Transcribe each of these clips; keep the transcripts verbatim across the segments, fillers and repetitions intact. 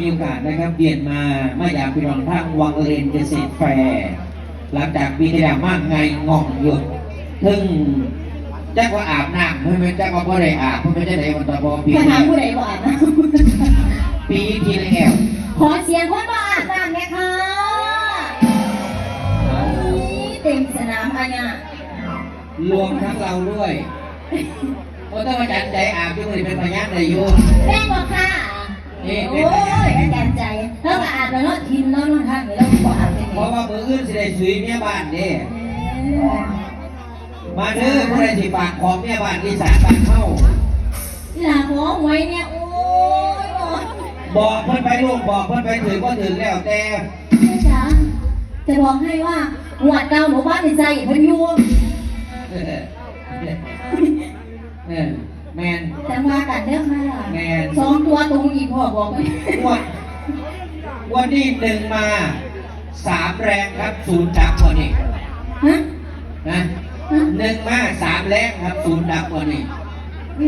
มีโอกาสนะครับ เวียนมา มายามพี่น้องทางวังเลนเกษตรแฟร์ หลังจากปีที่แล้วมาไงง่องอยู่ เพิ่งจักว่าอาบน้ำ เพิ่นเป็นจักว่าบ่ได้อาบ เพิ่นเป็นจังได๋ มันตอนบ่ปี ไปถามผู้ใดบ่อาบน้ำ ปีที่แล้ว ขอเสียงคนบ่อาบน้ำแหน่ค่ะ เต็มสนามอะเนี่ย รวมทั้งเราด้วย เพราะถ้าอาจารย์ใจอาบอยู่นี่เป็นพยานได้อยู่ แม่นบ่ค่ะ นี่เป็น โอ้ พยาน ย อาจารย์ใจ แล้วก็อาบแล้วเนาะ ทินแล้วเนาะ ท่าน แล้วก็อาบเป็นไง เพราะว่ามื้ออื่นสิได้สุยเมียบ้านเด้ เออ มาเด้อ ผู้ใดสิฝากของเมียบ้านอีสานบ้านเฮา อีหล่าขอหวยเนี่ย โอ้ย บอกเพิ่นไปลูก บอกเพิ่นไป ถือบ่ถือแล้วแต่ แม่จ๋า จะบอกให้ว่างวดเก่าหนูบ้านนี่ใส่เพิ่นอยู่ เออ แม่น จังว่ากันเด้อค่ะ แม่น สองตัวตรงอีกพ่อบอก งวด งวดนี้หนึ่งมา สามแรงครับ ศูนย์ดับงวดนี้ ฮะ นะ ฮะ หนึ่งมา สามแรงครับ ศูนย์ดับงวดนี้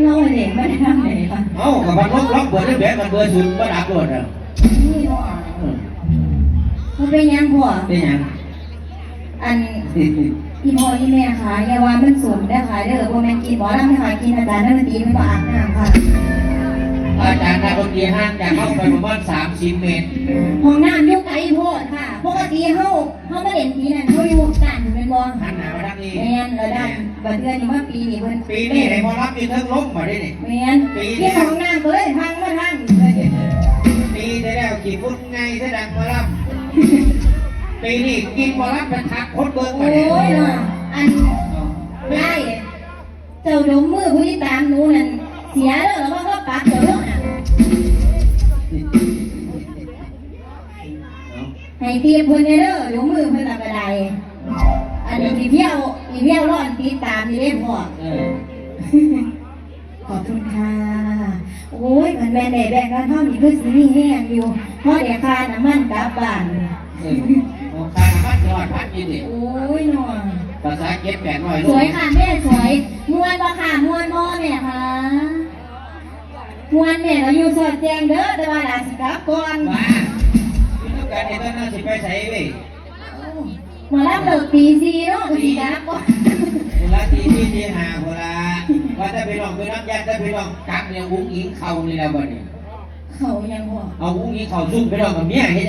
เล่าเลย ไม่ได้ทำไหนคะ เอ้า ก็มันล็อก ล็อกเบอร์ได้แบบมันเบอร์ศูนย์บ่ดับโลดอะ นี่พ่อ อืม มันเป็นหยังพ่อ เป็นหยัง อัน อีพ่ออีแม่คะ อย่าว่ามันสูงเด้อค่ะเด้อ บ่แม่นกินหมอลำนะคะ กินอาจารย์นักดนตรีเพิ่นบ่อาบน้ำค่ะ อาจารย์นักดนตรีห่างจากเฮาไปประมาณสามสิบเมตร ห้องน้ำอยู่ไกลโพดค่ะ ปกติเฮา เฮามาเล่นปีนั้นเฮาอยู่ด้านแม่นบ่ หันหน้ามาทางนี้ แม่น แล้วด้าน บัดเทื่อนี้มาปีนี้เพิ่น ปีนี้ให้หมอลำอยู่เทิงลมมาได้นี่ แม่น ปีนี้ ที่ห้องน้ำก็เลยพังมาทางนี้เลย ปีที่แล้วขี้ฝุ่นไงเสียดังหมอลำ ปีนี้กินหมอลำเป็นทักคนเบิ่งมาเนี่ย โอ้ยเนาะ อัน ได้ เจ้าดมมือผู้ที่ตามหนูนั่น เสียเด้อ ระวังว่าปากเจ้าเด้อน่ะ ให้เตรียมเพิ่นเด้อ ดมมือเพิ่นละก็ได้ อันนี้สิเที่ยว สิเที่ยวร้อนติดตามอยู่เด้พ่อ เออ ขอบคุณค่ะ โอ้ย มันแม่นได้แบ่งกันเท่านี้คือสิมีแฮงอยู่ พอได้ค่าน้ำมันกลับบ้าน เออ เอาค่าน้ำมันยอดพันอยู่นี่ โอ้ยเนาะ ภาษาเก็บแปดร้อยโล สวยค่ะแม่สวย ม่วนบ่ค่ะ ม่วนบ่แม่คะ ม่วนแม่ก็อยู่สอดแจ้งเด้อ แต่ว่าหลานสิกลับก่อน ว่า อยู่นำกันนี่ตอนนั้นสิไปไสเว้ย หมอลำเลิกตีสี่เนาะ สิกลับก่อน เวลาตีสี่ตีห้า เวลา ว่าแต่พี่น้องไปนำญาติ แต่พี่น้องกลับเนี่ย อุ๋งอิ๋งเข้านี่แล้วบัดนี้ เข้ายังพ่อ เอาอุ๋งอิ๋งเข้าซุ่มพี่น้องกับเมียเฮ็ดจั่งใด